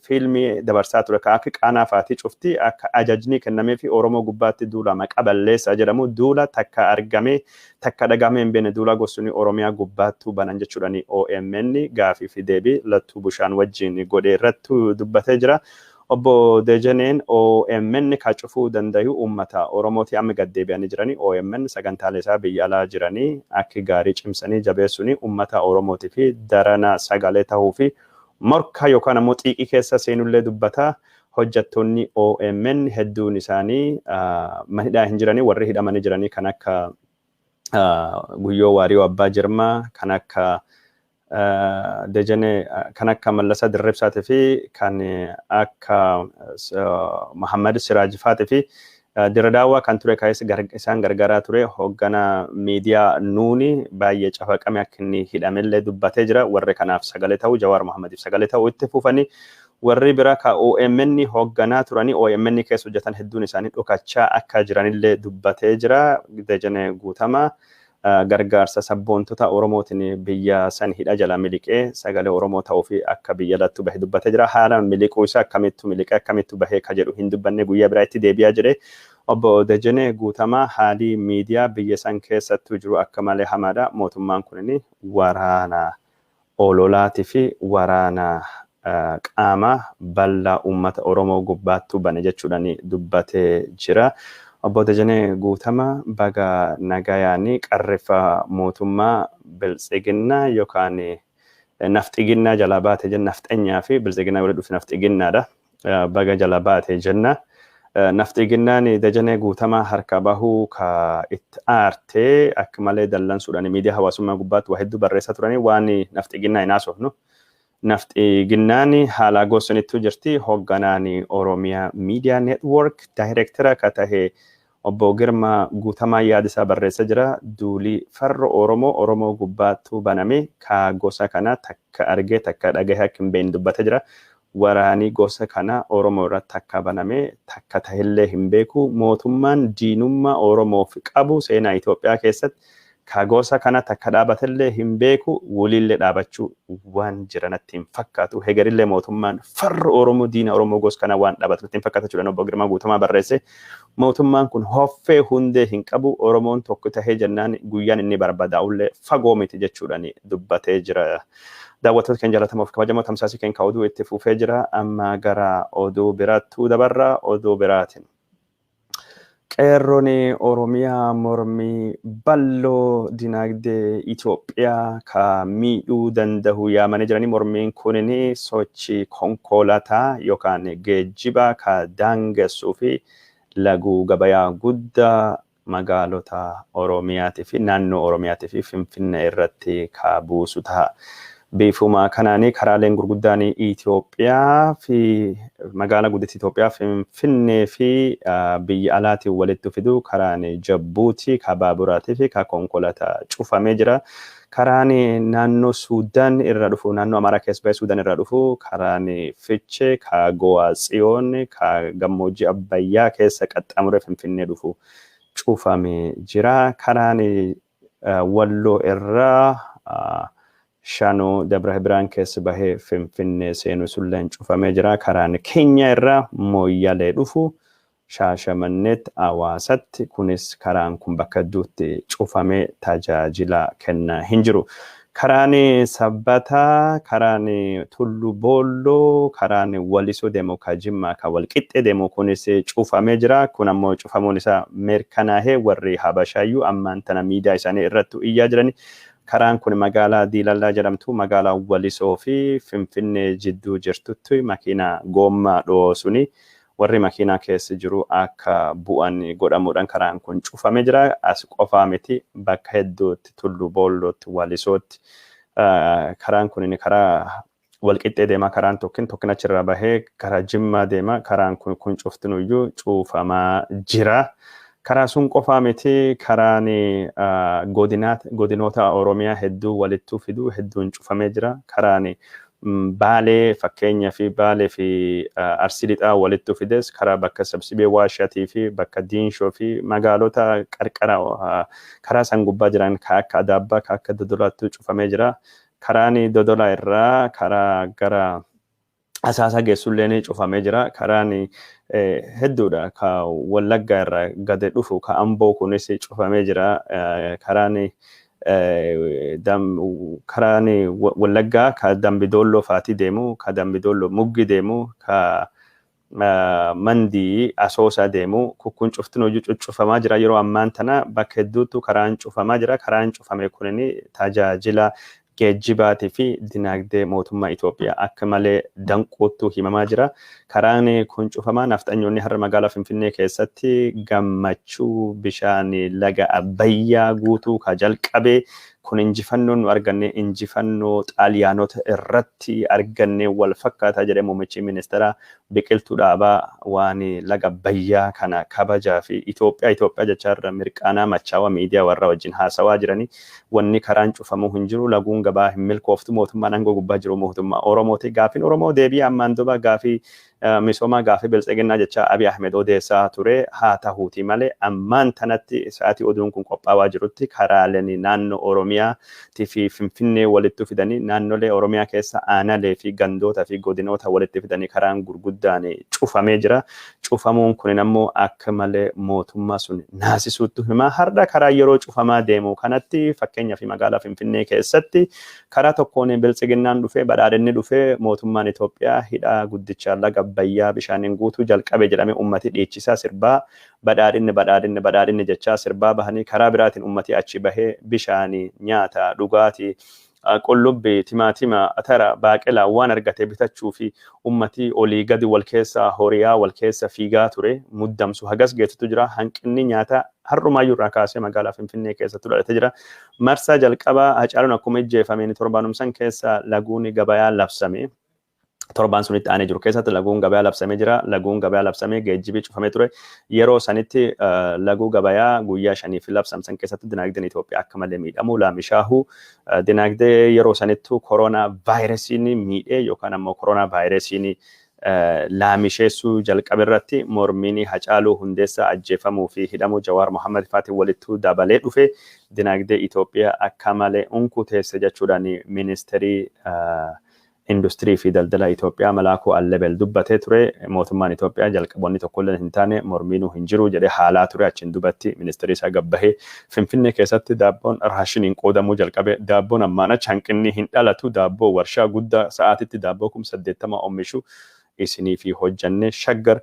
fiilmii dabarsaa ture ka akka Qaanaa faatii cufti akka ajajni kennamee fi Oromoo gubbaatti duula maqaa balleessaa jedhamu, duula takka argamee takka dhagamee hin beekne, duula gosuni Oromiyaa gubbaattuu banan jechuudhaan OMN gaafii fi deebii Lattuu Bushaan wajjin godhee irratti dubbatee jira. Obbo Dejaneen OMN ka cufuu danda'u uummata Oromooti, amma gad deebi'anii jiranii OMN sagantaalee isaa biyya alaa jiranii akka gaarii cimsanii jabeessuuni uummata Oromootii fi darana sagalee ta'uu fi morka yookaan ammoo xiiqii keessa seenullee dubbataa. Hojjettoonni OMN hedduun isaanii manhidhaa hin jiranii, warri hidhamanii jiranii kan akka Guyyoo Waariyoo Abbaa Jirmaa, kan akka Dejanee, kan akka Mallasaa Dirribsaatii fi kan akka Muhammad Siraajifaatii fi Diradaawwaa kan ture kaayis isaan gargaaraa ture hoogganaa miidiyaa Nuuni baay'ee cafaqame akka inni hidhamellee dubbatee jira. Warri kanaaf sagalee ta'u, Jawaar Muhammadiif sagalee ta'u itti fufanii, warri bira ka OMN hoogganaa turanii OMN keessa hojjetan hedduun isaanii dhokachaa akka jiranillee dubbatee jira. Dejanee Guutamaa gargaarsa sabboontota Oromootiin biyya san hidha jala miliqee sagalee Oromoo ta'uu fi akka biyya lattu bahe dubbatee jira. Haala miliquu isaa, akkamittu miliqee akkamittu bahee ka jedhu hin dubbanne, guyyaa biraa itti deebi'aa jedhe. Obbo Dejenee Guutamaa haalii miidiyaa biyya san keessattuu jiru akka malee hamaadha. Mootummaan kunin waraana ololaatii fi waraana qaama bal'aa uummata Oromoo gubbaattuu bane jechuudhaan dubbatee jira. Obbo Dejenee Guutamaa baga nagayaanii qarreeffa mootummaa biltsiginnaa yookaan nafxiginnaa jalaa baate jenna, nafxenyaa fi biltsiginnaa walitti dhufte nafxiginnaadha. Baga jala baate jenna. Nafxiginnaan Dejenee Guutamaa harka bahuu ka itti aartee akka malee dallansuudhaan miidiyaa hawaasummaa gubbaatti waa hedduu barreessaa turanii, waan nafxiginnaa hin haasofnu. Nafxiginnaan haala gosanittuu jirti. Hoogganaan Oromiyaa Miidiyaa Neetwoork daayireektara ka tahe obbo Girmaa Guutamaa yaada isaa barreessaa jira. Duulii farra Oromoo Oromoo gubbaattuu baname ka gosa kana takka argee takka dhagahee akka hin beekne dubbatee jira. Waraanii gosa kana Oromoo irratti akka baname takka tahillee hin beeku. Mootummaan diinummaa Oromoof qabu seenaa Itoophiyaa keessatti Ka gosa kana takka dhaabatellee hin beeku, waliillee dhaabachuu waan jiranatti hin fakkaatu. Hegerillee mootummaan farra Oromoo, diina Oromoo gosa kana waan dhaabatu natti hin fakkaatu jechuudha. Obbo Girmaa Guutamaa barreesse. Mootummaan kun hoffee hundee hin qabu. Oromoon tokko tahee jennaan guyyaan inni barbadaa'ullee fagoo miti jechuudhaan dubbatee jira. Daawwattoota keenya jaallatamoo fi kabajamoo, tamsaasii keenya oduu itti fufee jira. Amma gara oduu biraattuu dabarra, oduu biraatiin. Qeerroon Oromiyaa mormii balloo dinagdee Itoophiyaa ka miidhuu danda'u yaamanii jiranii. Mormiin kunin sochii konkolaataa yookaan geejjiba ka daangessuu fi laguu gabayaa guddaa magaalota Oromiyaatii fi naannoo Oromiyaatii fi Finfinnee irratti ka buusu ta'a. Bifuma kanaanii karaaleen gurguddaan Itoophiyaa fi magaalaa guddittii Itoophiyaa Finfinnee fi biyya alaatiin walitti fidu, karaan Jabbuutii, ka baaburaatii fi ka konkolaataa cufamee jira. Karaan naannoo Suudaan irra dhufu, naannoo Amaaraa keessa bahee Suudaan irra dhufu, karaan Fichee, ka Go'aa Tsiyoon, ka gammoojjii Abbayyaa keessa qaxxaamuree Finfinnee dhufu cufamee jira. Karaan Walloo irraa Shanoo Dabra Biraan keessa bahee Finfinnee seenu sulleen cufamee jira. Karaan Keenya irraa Mooyyalee dhufu Shaashamanneetti, Hawaasatti, kunis karaan kun bakka hedduutti cufamee tajaajila kennaa hin jiru. Karaan Sabbataa, karaan Tullu Boolloo, karaan Walisoo deemu, ka Jimmaa ka Walqixxee deemu kunis cufamee jira. Kun ammoo cufamuun isaa mirkanaa'ee warri Habashaayyuu ammaan tana miidiyaa isaanii irratti iyyaa jirani. Karaan kun magaalaa Diilallaa jedhamtu magaalaa Walisoo fi Finfinnee jidduu jirtutti makiinaa goommaa dhoosuni warri makiinaa keessa jiru akka bu'an godhamuudhaan karaan kun cufamee jira. As qofaa miti, bakka hedduutti, Tullu Boollootti, Walisootti, karaan kun karaa Walqixxee deema, karaan tokkin tokkin achirraa bahee karaa Jimmaa deema, karaan kun cuftinuyyuu cufamaa jira. Karaa sun qofaa miti, karaan godinoota Oromiyaa hedduu walittuu fidu hedduun cufamee jira. Karaan Baalee fakkeenyaa fi Baalee fi Arsii Lixaa walittuu fides, karaa bakka Sabsibee Waashatii fi bakka Diinshoo fi magaalota qarqara karaa san gubbaa jiran ka akka Adaabbaa, ka akka Dodolaattuu cufamee jira. Karaan Dodolaa irraa karaa gara Asaasaa geessullee cufamee jira. Karaan hedduudha. Ka Wallaggaa irraa gade dhufu ka Amboo kunis cufamee jira. Karaan Wallaggaa ka Dambidoolloo faatii deemu, ka Dambidoolloo Muggi deemu, ka Mandii Asoosaa deemu kun cuftin hojii cuccufamaa jira. Yeroo ammaan tana bakka hedduutu karaan cufamaa jira. Karaan cufame kunin tajaajila geejjibaatii fi dinagdee mootummaa Itoophiyaa akka malee danquuttu himamaa jira. Karaan kun cufamaa nafxanyoonni har'a magaalaa Finfinnee keessatti gammachuu bishaan laga Abbayyaa guutuu ka jalqabe kun injifannoo nu arganne injifannoo Xaaliyaanota irratti arganne wal fakkaataa jedhee muummichi ministeera biqiltuu dhaabaa waan laga Abbayyaa kana kabajaa fi Itoophiyaa Itoophiyaa jechaa irra mirqaanaa machaawaa miidiyaa warra wajjin haasawaa jiranii. Wanni karaan cufamuu hin jiru, laguun gabaa hin milkooftu, mootummaan aangoo gubbaa jiru mootummaa Oromooti. Gaafiin Oromoo deebii ammaan duba gaafii misoomaa, gaafii biltsiginnaa jechaa Abiy Ahmed odeessaa ture. Haa tahuuti malee ammaan tanatti sa'aatii oduun kun qophaawaa jirutti karaaleen naannoo Oromiyaatii fi Finfinnee walitti fidanii, naannolee Oromiyaa keessa aanalee fi gandoota fi godinoota walitti fidanii karaan gurguddaan cufamee jira. Cufamuun kun ammoo akka malee mootummaa sun naasisuutti himaa. Har'a karaa yeroo cufamaa deemu kanatti, fakkeenyaaf magaalaa Finfinnee keessatti, karaa tokkoon biltsiginnaan dhufee, badhaadhinni dhufee, mootummaan Itoophiyaa hidha guddicha laga Abbayyaa bishaaniin guutuu jalqabe jedhamee ummati dhiichisaa sirbaa, badhaadhinni badhaadhinni badhaadhinni jechaa sirbaa bahanii, karaa biraatiin ummati achi bahee bishaanii, nyaata, dhugaatii, qullubbii, timaatima, atara, baaqelaa waan argate bitachuu fi ummati olii gadi wal keessa horiyaa wal keessa fiigaa ture, muddamsu hagas geessutu jira. Hanqinni nyaataa har'umaayyuu irraa kaasee magaalaa Finfinnee keessatti dhalatee jira. Marsaa jalqabaa Hacaaluun akkuma ijjeefameen torbaanumsan keessa laguun gabayaa labsame. Torbaan sunitti aanee jiru keessatti laguun gabayaa labsamee jira. Laguun gabayaa labsamee geejjibii cufamee ture. Yeroo sanitti laguu gabayaa guyyaa 5 fi labsamsan keessatti dinagdeen Itoophiyaa akka malee miidhamu laamishaahu, dinagdee yeroo sanittu koronaa vaayirasiin miidhee yookaan ammoo koronaa vaayirasiin Laamisheessuu jalqabe irratti mormiin Hacaaluu Hundeessaa ajjeefamuu fi hidhamuu Jawaar Mohammad faatiin walittuu dabalee dhufe dinagdee Itoophiyaa akka malee unkuteesse jechuudhaan ministeerii industirii fi daldala Itoophiyaa Malaakuu Allebel dubbatee ture. Mootummaan Itoophiyaa jalqaboonni tokkollee hin taane, mormiinuu hin jiru jedhee haalaa ture. Achiin dubatti ministeerri isaa gabbahee Finfinnee keessatti daabboon raashiniin qoodamuu jalqabe. Daabboon ammaan achi hanqinni hin dhalatu. Daabboo warshaa guddaa sa'aatitti daabboo 80,000 oomishu isinii fi hojjannee, Shaggar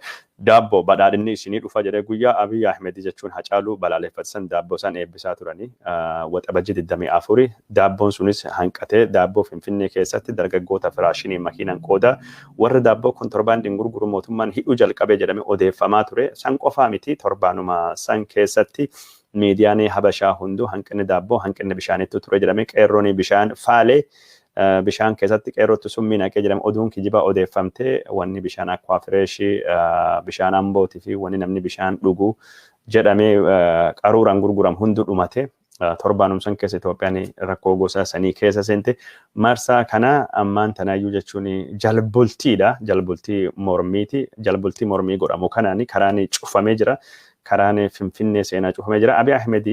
daabboo badhaadhinni isinii dhufa jedhee, guyyaa Abiy Ahmed jechuun Hacaaluu balaaleffatan daabboo isaan eebbisaa turanii Waxabajjii 24, daabboon sunis hanqatee, daabboo Finfinnee keessatti dargaggoota firaashinii makiinaan qooda, warra daabboo kontorbaandiin gurguru mootummaan hidhuu jalqabee jedhame odeeffamaa ture. San qofaa miti, torbaanuma san keessatti miidiyaan Habashaa hunduu hanqinni daabboo, hanqinni bishaaniitu ture jedhame, qeerroon bishaan faalee, bishaan keessatti qeerrootti summii naqee jedhame, oduun kijibaa odeeffamtee, wanni bishaan Aquafresh, bishaan Ambootii fi wanni namni bishaan dhugu jedhamee qaruuraan gurguram hunduu dhumate. Torbaanum san keessa Itoophiyaan rakkoo gosa sanii keessa seente. Marsaa kana ammaan tanaayyuu jechuun jalbultiidha. Jalbultii mormiiti. Jalbultii mormii godhamu kanaan karaan cufamee jira. Karaan Finfinnee seenaa cufamee jira. Abiy Ahmed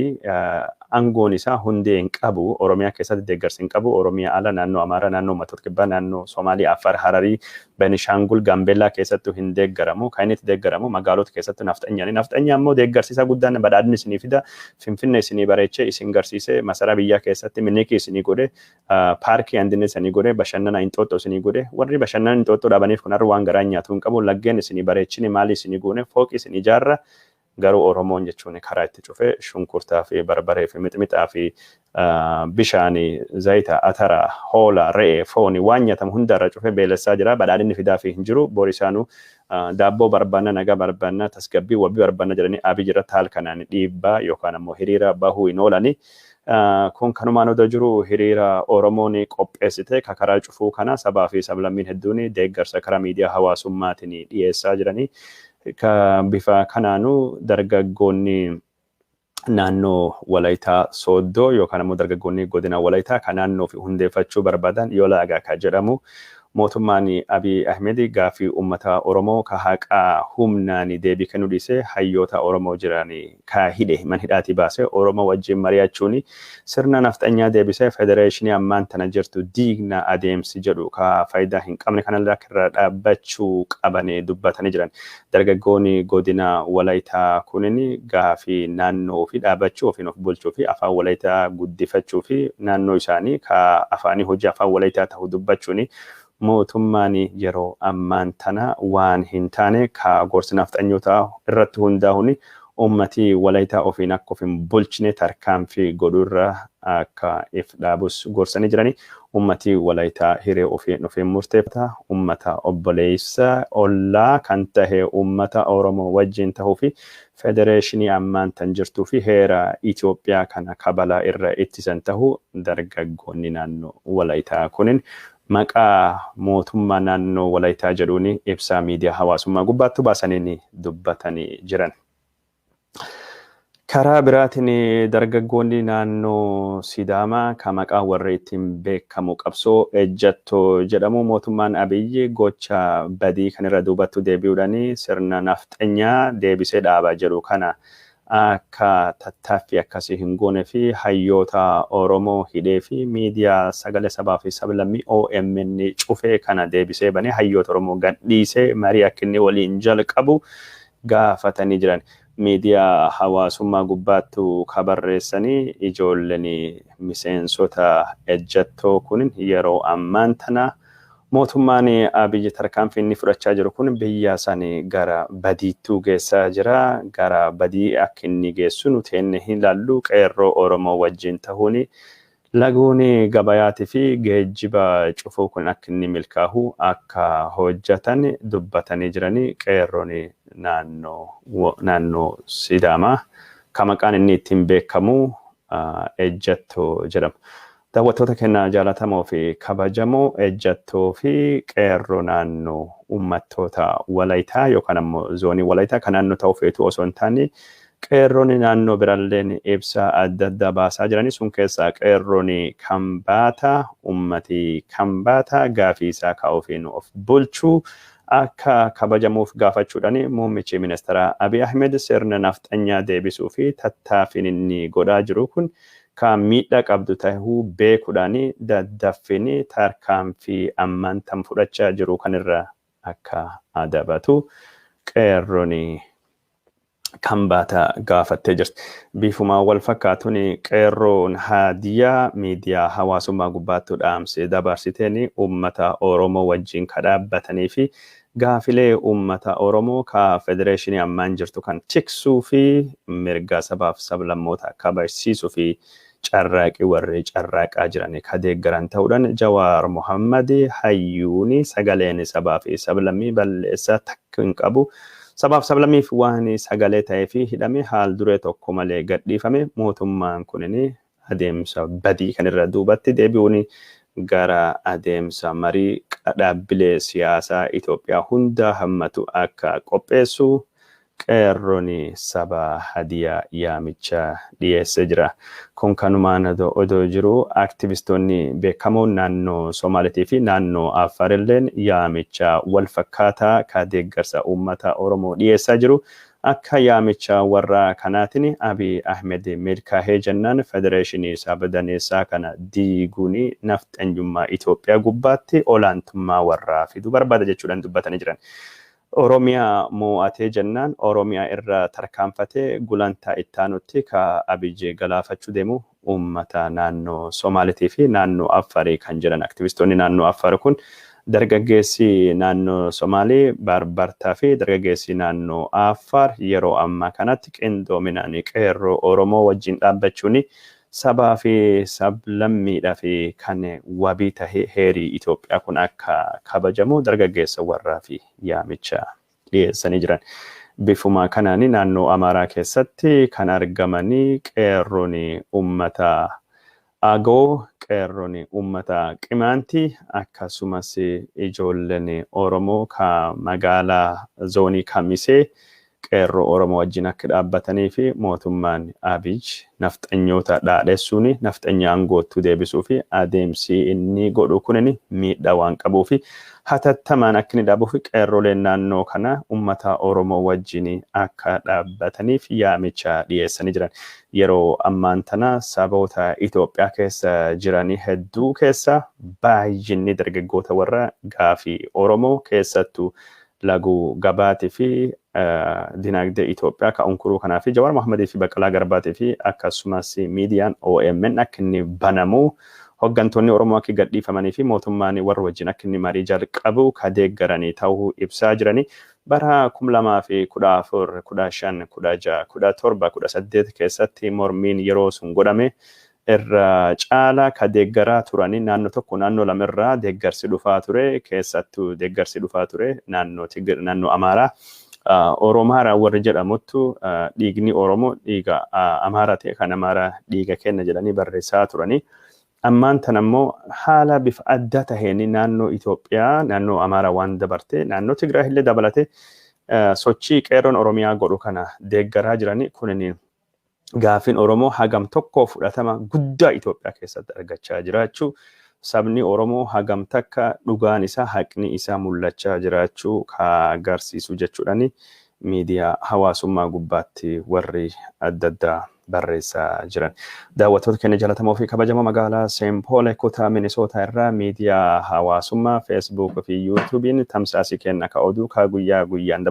aangoon isaa hundee hin qabu. Oromiyaa keessatti deeggarsa hin qabu. Oromiyaa ala naannoo Amaaraa, naannoo Uummattoota Kibbaa, naannoo Somaalii, Affaar, Hararii, Benishaangul, Gaambeellaa keessattuu hin deeggaramu. Kan inni itti deeggaramu magaalota keessattuu nafxanyaani. Nafxanyaa immoo deeggarsi isaa guddaan badhaadhinni isinii fida. Finfinnee isinii bareechee isin garsiisee, masaraa biyyaa keessatti Minilikii isinii godhe, paarkii Andinee isinii godhe, bashannana Inxooxxoo isinii godhe. Warri bashannana Inxooxxoo dhaabaniif kun har'a waan garaa nyaatu hin qabu. Laggeen isinii bareechine, maali isinii goone, fooqii isinii ijaarra. Garuu Oromoon jechuun karaa itti cufee, shunkurtaa fi barbaree fi mixmixaa fi bishaanii, zayita, atara, hoola, re'ee, fooni waan nyaatamu hundarra cufee beelessaa jira. Badhaadhinni fidaa fi hin jiru. Bori isaanuu daabboo barbaanna, nagaa barbaanna, tasgabbii, wabii barbaanna jedhanii Abiy irratti haala kanaan dhiibbaa yookaan ammoo hiriira bahuu hin oolani. Kun kanumaan odoo jiru, hiriira Oromoon qopheessite ka karaa cufuu kana sabaa fi sablammiin hedduun deeggarsa karaa miidiyaa hawaasummaatiin dhiyeessaa jiranii. Ka bifa kanaanuu dargaggoonni naannoo Walayitaa Sooddoo yookaan ammoo dargaggoonni godina Walayitaa kan naannoo fi hundeeffachuu barbaadan yoo laagaa ka jedhamu, mootummaan Abiy Ahmed gaafii uummata Oromoo ka haqaa humnaan deebii kennuu dhiisee, hayyoota Oromoo jiran ka hidhe, man hidhaatii baase, Oromoo wajjin mari'achuun sirna nafxanyaa deebisee federeeshinii ammaan tana jirtu diigna adeemsi jedhu ka faayidaa hin qabne kanallee akka irra dhaabbachuu qaban dubbatanii jiran. Dargaggoonni godina Walayitaa kunin gaafii naannoo fi dhaabbachuu, ofiin of bulchuu fi afaan Walayitaa guddifachuu fi naannoo isaanii ka afaanii hojii afaan Walayitaa ta'u dubbachuun, mootummaan yeroo ammaan tana waan hin taane ka gorsi nafxanyoota irratti hundaa'uun ummati Walayitaa ofiin akka of hin bulchine tarkaanfii godhuu irra akka if dhaabus gorsanii jirani. Ummati Walayitaa hiree ofiin ofiin murteeffata. Ummata obboleessa ollaa kan tahe ummata Oromoo wajjin tahuu fi federeeshinii ammaan tan jirtuu fi heera Itoophiyaa kana kabalaa irra ittisan tahuu dargaggoonni naannoo Walayitaa kunin maqaa mootummaa naannoo Walayitaa jedhuun ibsaa miidiyaa hawaasummaa gubbaatti baasaniin dubbatanii jiran. Karaa biraatiin dargaggoonni naannoo Sidaamaa kan maqaa warra ittiin beekamu qabsoo ejjattoo jedhamu, mootummaan Abiyyi gocha badii kan irra duubattu deebi'uudhaan sirna nafxanyaa deebisee dhaabaa jedhu kana akka tattaaffii akkasii hin goone fi hayyoota Oromoo hidhee fi miidiyaa sagalee sabaa fi sablammii OMN cufee kana deebisee banee, hayyoota Oromoo gadhiisee marii akka inni waliin jalqabu gaafatanii jiran. Miidiyaa hawaasummaa gubbaattu ka barreessanii ijoolleen miseensota ejjattoo kun, yeroo ammaan tana mootummaan Abiyyi tarkaanfii inni fudhachaa jiru kun biyya sanii gara badiittuu geessaa jira. Gara badii akka inni geessu nuti hin ilaallu, qeerroo Oromoo wajjin ta'uun laguun gabayaatii fi geejjiba cufuu kun akka inni milkaa'u akka hojjetan dubbatanii jiranii. Qeerroon naannoo Sidaamaa kan maqaan inni ittiin beekamu ejjattoo jedhama. Daawwattoota keenya jaalatamoo fi kabajamoo, ejjattoo fi qeerroo naannoo uummattoota Walayitaa yookaan ammoo zoonii Walayitaa kan naannoo ta'uu feetu osoo hin taane, qeerroon naannoo biraalleen ibsa adda addaa baasaa jiranii. Sun keessaa qeerroon Kambaataa, ummati Kambaataa gaafii isaa ka ofiin of bulchuu Akka kabajamuuf gaafachuudhaan muummichi ministeeraa Abiy Ahmed sirna nafxanyaa deebisuu fi tattaaffiin inni godhaa jiru kun kan miidhaa qabdu ta'uu beekuudhaan daddaffiin tarkaanfii ammaan tan fudhachaa jiru kanirra akka adabatu qeerroon Kambaataa gaafattee jirti. Bifuma wal fakkaatuun qeerroon Haadiyyaa miidiyaa hawaasummaa gubbaatti dhaamsee dabarsiteen uummata Oromoo wajjin ka dhaabbatanii fi gaafilee uummata Oromoo ka federeeshinii ammaan jirtu kan tiksuu fi mirga sabaaf sablammoota kabajsiisuu fi carraaqii warri carraaqaa jiran ka deeggaran ta'uudhaan Jawaar Mohammad hayyuuni sagaleen sabaa fi sablammii balleessaa takka hin qabu. Sabaaf sablammiif waan sagalee ta'ee fi hidhame haal duree tokko malee gadhiifame mootummaan kunin adeemsa badii kan irra duubatti deebi'uun gara adeemsa marii dhaabbilee siyaasaa Itoophiyaa hunda hammatu akka qopheessu qeerroon saba Hadiyaa yaamicha dhiyeessee jira. Kun kanumaan odoo jiru aktivistoonni beekamoon naannoo Somaaliitii fi naannoo Affarilleen yaamicha wal fakkaataa ka deeggarsa uummata Oromoo dhiyeessaa jiru. Akka yaamicha warra kanaatiin Abiy Ahmed milkaa'ee jennaan federeeshinii sabdaneessaa kana diiguun nafxanyummaa Itoophiyaa gubbaatti olaantummaa warraa fiduu barbaada jechuudhaan dubbatanii jiran. Oromiyaa moo'atee jennaan Oromiyaa irra tarkaanfatee gulantaa ittaanutti ka Abiy galaafachuu deemu uummata naannoo Somaaliitii fi naannoo Affarii kan jedhan aktivistoonni naannoo Affaar kun dargaggeessi naannoo Somaalii Barbartaa fi dargaggeessi naannoo Affaar yeroo ammaa kanatti qindoominaan qeerroo Oromoo wajjin dhaabbachuun sabaa fi sablammiidhaa fi kan wabii tahe heerii Itoophiyaa kun akka kabajamu dargaggeessa warraa fi yaamicha dhiyeessanii jiran. Bifuma kanaan naannoo Amaaraa keessatti kan argamanii qeerroon uummata Agoo, qeerroon uummata Qimaanti akkasumas ijoolleen Oromoo ka magaalaa zoonii Kamisee qeerroo Oromoo wajjin akka dhaabbatanii fi mootummaan Abiy nafxanyoota dhaadhessuun nafxanya aangoottuu deebisuu fi adeemsi inni godhu kunin miidhaa waan qabuu fi hatattamaan akka inni dhaabuu fi qeerroleen naannoo kana uummata Oromoo wajjin akka dhaabbataniif yaamicha dhiyeessanii jiran. Yeroo ammaan tana saboota Itoophiyaa keessa jiran hedduu keessa baay'inni dargaggoota warra gaafii Oromoo keessattuu laguu gabaatii fi dinagdee Itoophiyaa ka unkuruu kanaa fi Jawaar Mohammadii fi Baqqalaa Garbaatii fi akkasumas miidiyaan OMN akka inni banamu hoggantoonni Oromoo akka gadhiifamanii fi mootummaan warra wajjin akka inni marii jalqabu ka deeggaranii ta'uu ibsaa jiranii. Bara 2014, 15, 16, 17, 18 keessatti mormiin yeroo sun godhame irra caalaa ka deeggaraa turanii naannoo tokko naannoo lamarraa deeggarsi dhufaa ture keessattuu deeggarsi dhufaa ture naannoo Tigir naannoo Amaaraa Oromaaraa warri jedhamuttu dhiigni Oromoo dhiiga Amaaraa ta'e kan Amaaraa dhiiga kenna jedhanii barreessaa turanii. Ammaan tan ammoo haala bifa adda taheen naannoo Itoophiyaa naannoo Amaaraa waan dabarte naannoo Tigraay illee dabalate sochii qeerroon Oromiyaa godhu kana deeggaraa jiranii kunin gaafiin Oromoo hagam tokko fudhatama guddaa Itoophiyaa keessatti argachaa jiraachuu sabni Oromoo hagam takka dhugaan isaa haqni isaa mul'achaa jiraachuu ka agarsiisu jechuudhaan miidiyaa hawaasummaa gubbaatti warri adda addaa barreessaa jiran. Daawwattoota keenya jaallatamoo fi kabajamoo magaalaa Seempoole kutaa Minisootaa irraa miidiyaa hawaasummaa Feesbuuk fi Yuutuubiin tamsaasii kenna ka oduu ka guyyaa guyyaan.